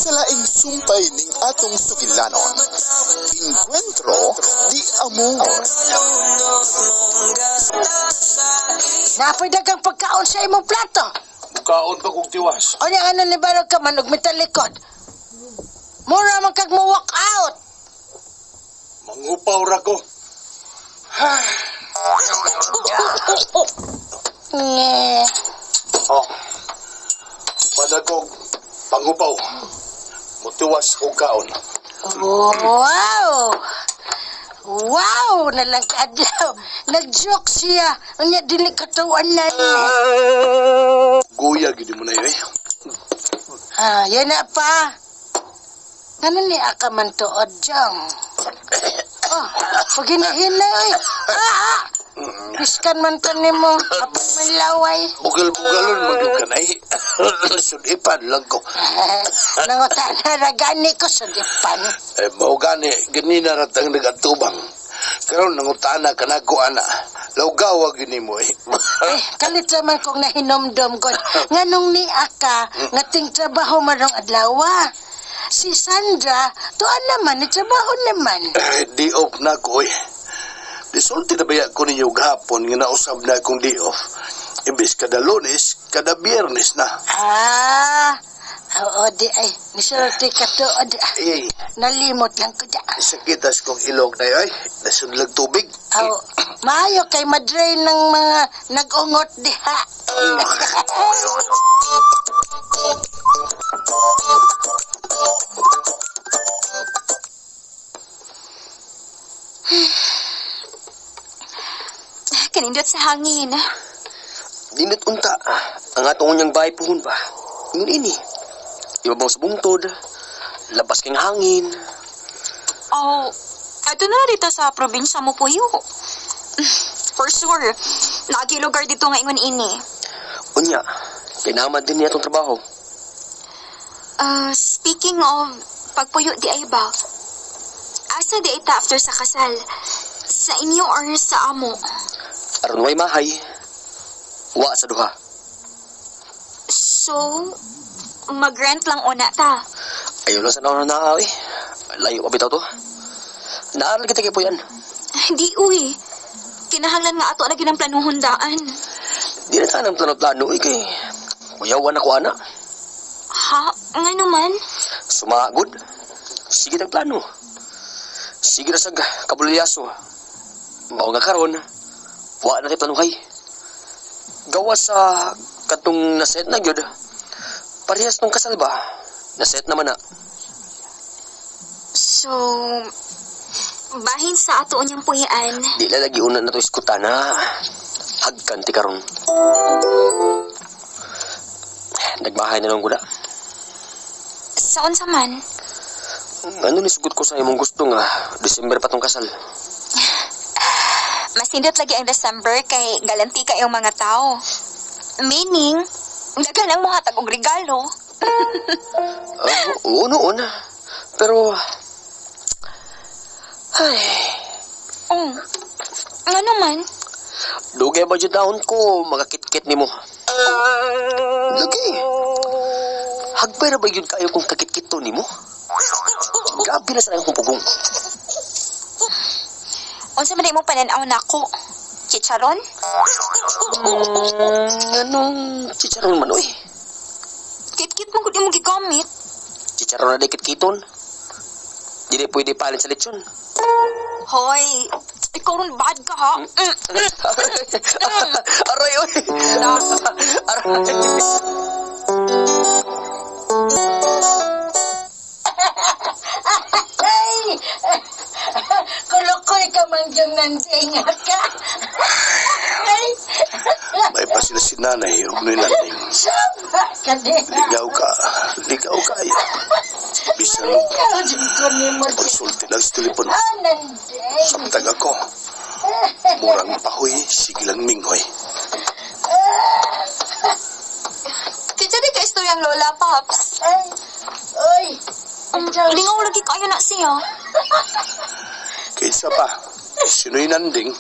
Sa laing sumpay ning atong sugilanon. Encuentro di Amor. Napoy dagang pagkaon sa imong plato. Mukaon pa kong tiwas. O niya ano ni Barog ka man og mitalikod. Mura man kag mo walk out. Mangupaw ra ko. Nge. Oh. Padagog pangupaw. Mutiwas og kaon. Wow! Wow! Nalang kaadlaw. Nag-joke siya. Unya dili katuan na niya. Guya gid mo na yun eh. Ah, yan na pa. Ano ni aka man tuod, Jong? Oh, pag hinahina, eh. Ah, ah! Biskan man to nimo, apan man laway. Bugal-bugalon magyud ka nay. Sudipan lang ko. Nanguta na ragani ko sa dipan. Eh, mao gani ganina ra tang nagatubang. Karon nangutana kanako ana. Lawgawa gini mo eh. Eh, kalit naman kong nahinomdom ko. Nganong ni aka, nga ting trabaho marong adlawa. Si Sandra, tuan naman, ni trabaho naman. Eh, di off na ko eh. Disulti na baya ko ninyo gahapon nga nausab na akong di off. Imbes kada Lunes, kada Biyernes na. Ah, oo, di ay, nisulti ka tuod. Eh, Nalimot lang ko dyan. sakitas kong ilog na ay. Nasudlag tubig. Aw, maayo kay madrain ng mga nag-ungot diha. Kanindot sa hangin. Dinot unta. Ang atong unyang bahay puhon ba? Ingon ini. Ibabaw sa bungtod. Labas kang hangin. Oh, ato na dito sa probinsya mo puyo. For sure, naagi lugar dito nga ingon ini. Unya, kinaman din niya itong trabaho. Ah, speaking of pagpuyo di ay ba? Asa di ay ta after sa kasal? Sa inyo or sa amo? Aron way mahay. Wa sa duha. So, mag-rent lang una ta. Ayaw lang sa nauna na eh. Layo pa bitaw to. Naaral kita kay Puyan. Di uy. Kinahanglan nga ato na ginang planuhon daan. Di na tanang plano-plano eh kay. Kuyawan ako ana. Ha? Nga naman? Sumagod. Sige tag plano. Sige na sag kabulyaso. Mao nga karon. Wa na tay planuhay. Gawa sa katong naset na gyud. Parehas nung kasal ba? Naset naman na. So, bahin sa ato unyang puyan. Di na lagi una na to iskutan na. Hagkan ti karon. Nagbahay na lang ko na. Sa unsa man? Ano ni sugot ko sa imong gusto nga December pa tong kasal. Mas nindot lagi ang December kay galanti ka yung mga tao. Meaning, daghan ang mohatag og regalo. Ah, oo noon. Pero ay, Oh. Nga naman? dugay ba jud daon ko magakit-kit nimo? Lagi. Hagbay ra ba yun kayo kung kakit-kit to nimo? Grabe na sa akong pugong. Unsa man imong panan-aw nako? Chicharon? Anong chicharon man oy? Kit-kit man gud imong gigamit. Chicharon na di kit-kiton. Dili pwede palit sa lechon. Hoy, ikaw ron bad ka ha. Aray oy. Aray. Ay! Kulukoy ka man diyang nandinga ka. Ay! May pa sila si nanay og nilanding. Sama ka diha. Ligaw ka. Ligaw ka ay. Bisan Ikaw dyan ko ni mo. konsulti lang sa telepono. Ah, nanding. Samtang ako. Murang pahoy, sige lang minghoy. Kinsa di ka istoryang Lola Pops? Ay! Oy! Lingaw lagi kayo na siya. Kaysa pa, sino'y nanding?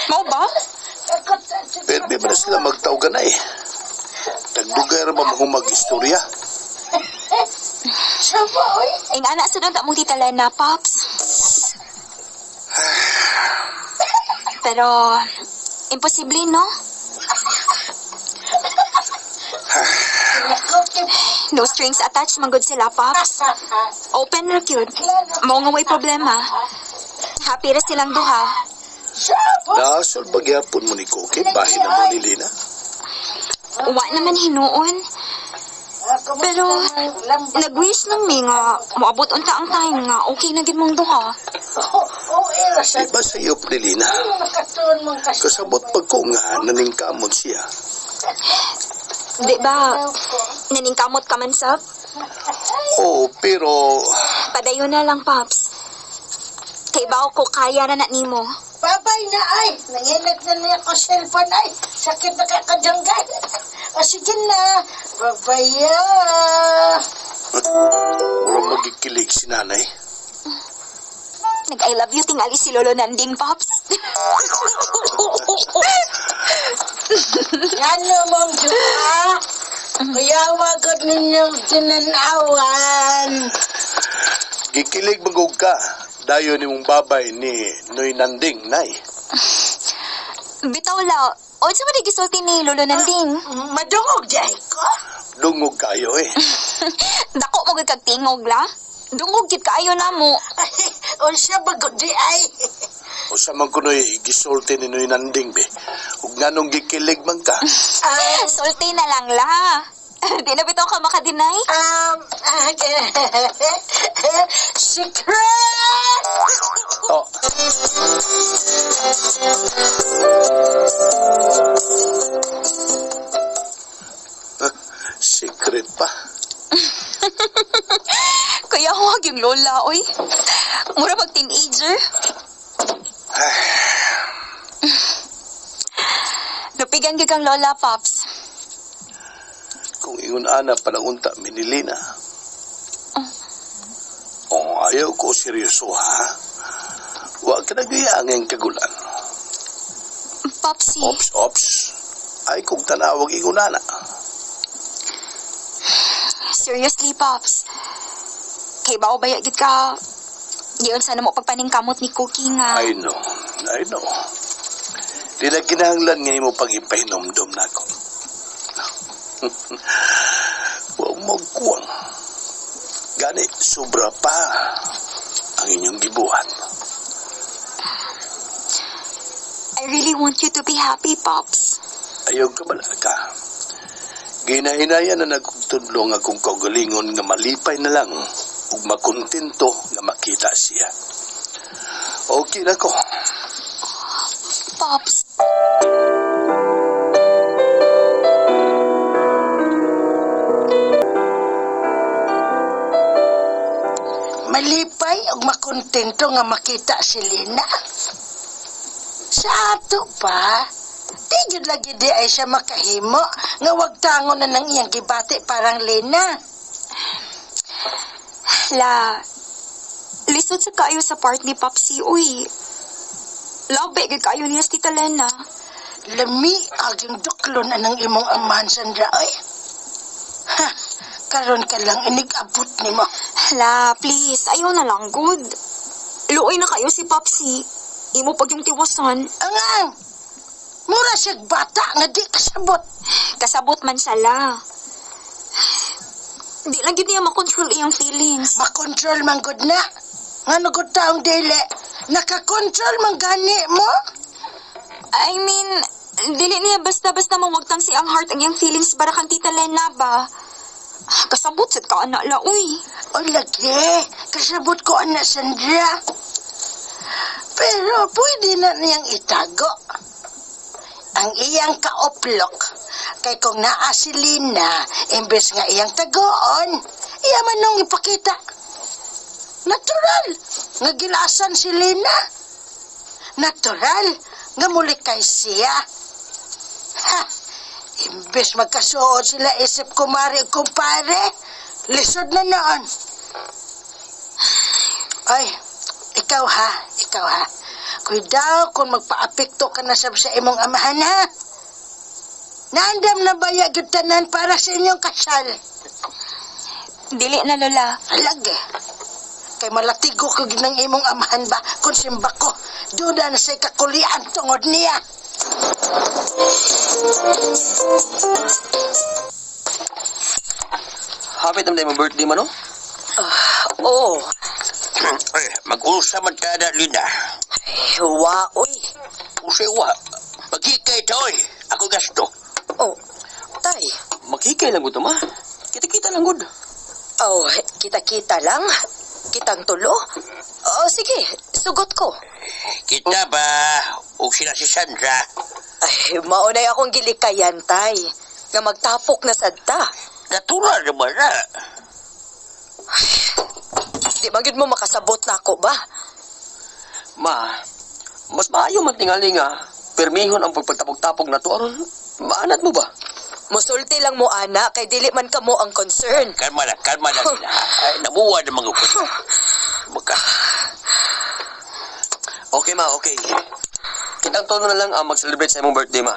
Mao ba? Pwede ba na sila magtawgan na eh? Tagdugay ra ba mo mag-istorya? Sama, oy. Ing ana sa doon mong Tita Lena, Pops. Pero, imposible, no? No strings attached, manggod sila, Pops. Open ra cute. Mao nga way problema. Happy ra silang duha. Nasol ba gyapon mo ni Cookie? Bahin na mo ni Lina. Wa naman hinuon. Pero, nag-wish lang mi nga moabot unta ang time nga okay na gid mong duha. Di ba sa iyo ni Lina? Kasabot pag ko nga naningkamot siya. Di ba, naningkamot ka man sab? Oo, pero Padayon na lang, Pops. Kay bao ko kaya na na nimo. Babay na ay. Nanginat na niya ko cellphone ay. Sakit na kakadanggan. O sige na. Babay ah. murag magikilig si nanay. Nag I love you tingali si Lolo Nanding, Pops. Ngano mong duha? Kuyawa gud ninyong tinanawan. Gikilig magog ka. Dayon ni mong babay ni Noy Nanding, nay. Bitaw la, unsa man gisulti ni Lolo Nanding? Madungog jay ko. Dungog kayo eh. Dako mo gud kag tingog la. Dungog gid kaayo namo. Ay, unsa ba gud di ay? Usa man kunoy gisulti ni Noy Nanding be. Ug nganong gikilig man ka. Ah, Sulti na lang la. Di na bitaw ka makadeny. Secret! Oh. Secret pa. Kaya huwag yung lola, oy. Mura pag teenager. Lupigan gyud kang lola, Pops. Kung ingon ana pala unta minilina. Oh, ayaw ko seryoso ha. Wa ka nagyangeng kagulan. Popsy, Ops, ops. Ay kung tanawag ingon ana. Seriously, Pops. Kay bao baya gid ka. Giyon sana mo pagpaningkamot ni Cookie nga. I know, I know. Di na kinahanglan nga imo pag ipahinomdom na ako. Huwag mo kuwang. Gani, sobra pa ang inyong gibuhat. I really want you to be happy, Pops. Ayaw ka ka. Ginahinaya na nagtudlo nga akong kaugalingon nga malipay na lang ug makontento nga makita siya. Okay na ko. Pops. Malipay ug makontento nga makita si Lina. Sa ato pa, di jud lagi di ay siya makahimo nga wag tango na nang iyang gibati parang Lina. La, lisod sa kaayo sa part ni Popsy, uy. Labi, gid kaayo niya si Tita Lena. Lami aging duklon anang imong amahan, Sandra, ay. Ha, karon ka lang inigabot nimo. La, please, ayaw na lang, good. Luoy na kayo si Popsy. Imo pag yung tiwasan. Angang, mura siya bata nga di kasabot. Kasabot man siya, la. Di lang gid niya makontrol iyang feelings. Makontrol man gud na. Ngano gud taong dili, nakakontrol man gani mo. I mean, dili niya basta-basta mawagtang si ang heart ang iyang feelings para kang Tita Lena ba? Kasabot sad ka, anak la, uy. O lagi, kasabot ko anak Sandra. Pero pwede na niyang itago. Ang iyang kaoplok, kay kung naa si Lina, imbes nga iyang tagoon, iya man nung ipakita. Natural, nga gilasan si Lina. Natural, nga muli kay siya. Ha, imbes magkasuod sila isip kumari kumpare, lisod na noon. Ay, ikaw ha, ikaw ha. Cuidado kung magpaapekto ka na sab sa imong amahan ha. Naandam na baya gyud tanan para sa inyong kasal? Dili na, Lola. Lagi. Kay malatigo ko gyud ng imong amahan ba kung simba ko. Duda na sa kakulian tungod niya. Hapit naman mo birthday man, no? Oo. Ay, mag-usa man ta na, Lina. Wa, oy. Usay wa. Magkikay ta, oy. Ako gasto. Oh, tay. Maghikay lang gud to, ma. Kita-kita lang gud. Oh, kita-kita lang. Kitang tulo. Oh, sige, sugot ko. Kita ba, o sila si Sandra, Ay, maunay akong gilikayan, tay. Nga magtapok na sad ta. natural naman na. Di man gyud mo makasabot na ako ba? Ma, mas maayo man tingali nga permihon ang pagpagtapog-tapog na to aron maanad mo ba? Musulti lang mo, ana, kay dili man kamo ang concern. Kalma na, Lina. Ay, namuha ng mga ko. Maka, Okay ma, okay. Kitang tono na lang ang mag-celebrate sa imong birthday ma.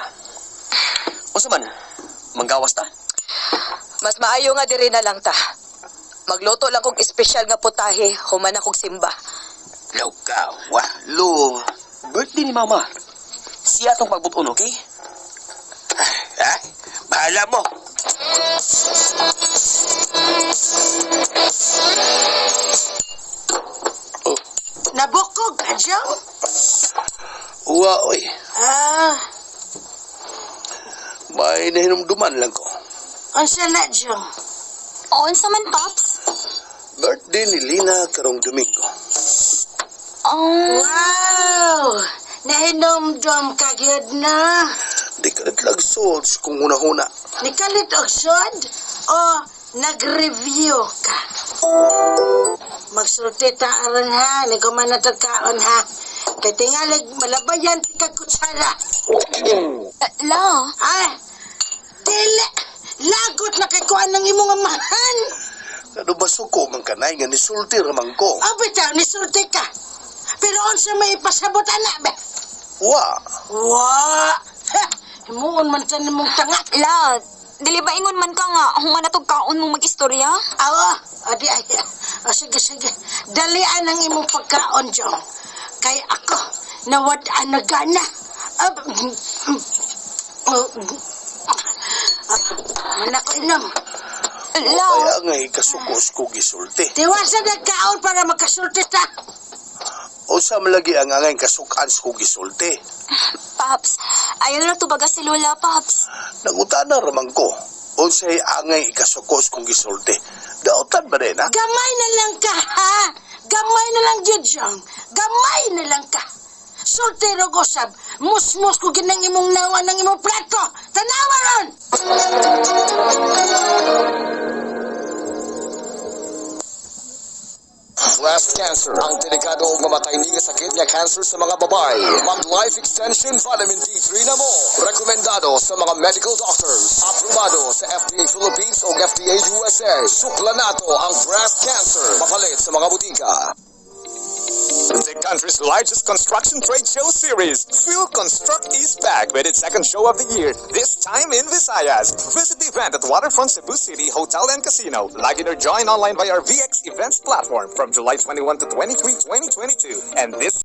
Unsa man? Manggawas ta? Mas maayo nga diri na lang ta. Magluto lang kog espesyal nga putahe, human akong simba. lugawa. Lo, birthday ni mama. Siya atong pagbuton, okay? Ha? Bahala mo. Nabukog ka, Jong? Uwa, oy. Ah, May nahinumduman lang ko. unsa na, Jong? Unsa man, Pops? Birthday ni Lina karong Domingo. Oh, Wow! Nahinomdom ka gyud na. Di ka naglagsod kung huna-huna. Nikalit og sod o nag-review ka? Magsulti ta aron ha, ni man na kaon ha. Kay tingalig malabayan ti kag kutsara. La. Ay, dili. Lagot na kay kuan ng imong amahan. Kano ba suko man kanay nga nisulti ramang ko? O bitaw, nisulti ka. Pero unsa may ipasabot ana be? Wa. Wa. Ha, himuon man sa nimong tanga. La, dili ba ingon man ka nga human na tog kaon mo mag-istorya? Awa, adi ay. O, sige, sige. Dalian ang imong pagkaon, Jong. Kay ako, nawad-an na gana. Ah, oh, ah, ko inom. La, Kaya nga ikasukos ko gisulti. Tiwasan ang kaon para makasulti ta. O sa malagi ang angay kasukan ko gisulti. Paps, ayaw na tubaga si Lola, Paps. Nangutana ramang ko. Unsay angay ikasukos kong gisulti. Dautan ba rin ha? Gamay na lang ka, ha? Gamay na lang, yun, Jong. Gamay na lang ka. Sulti rog usab. Musmus ko ginang imong nawa ng imong plato. Tanawa ron! Breast cancer, ang delikado og mamatay ni nga sakit nga cancer sa mga babae. Mag Life Extension Vitamin D3 na mo. Rekomendado sa mga medical doctors. Aprobado sa FDA Philippines o FDA USA. Sukla nato ang breast cancer. Mapalit sa mga butika. The country's largest construction trade show series, Phil Construct is back with its second show of the year, this time in Visayas. Visit the event at Waterfront Cebu City Hotel and Casino. Log in or join online via our VX Events platform from July 21 to 23, 2022. And this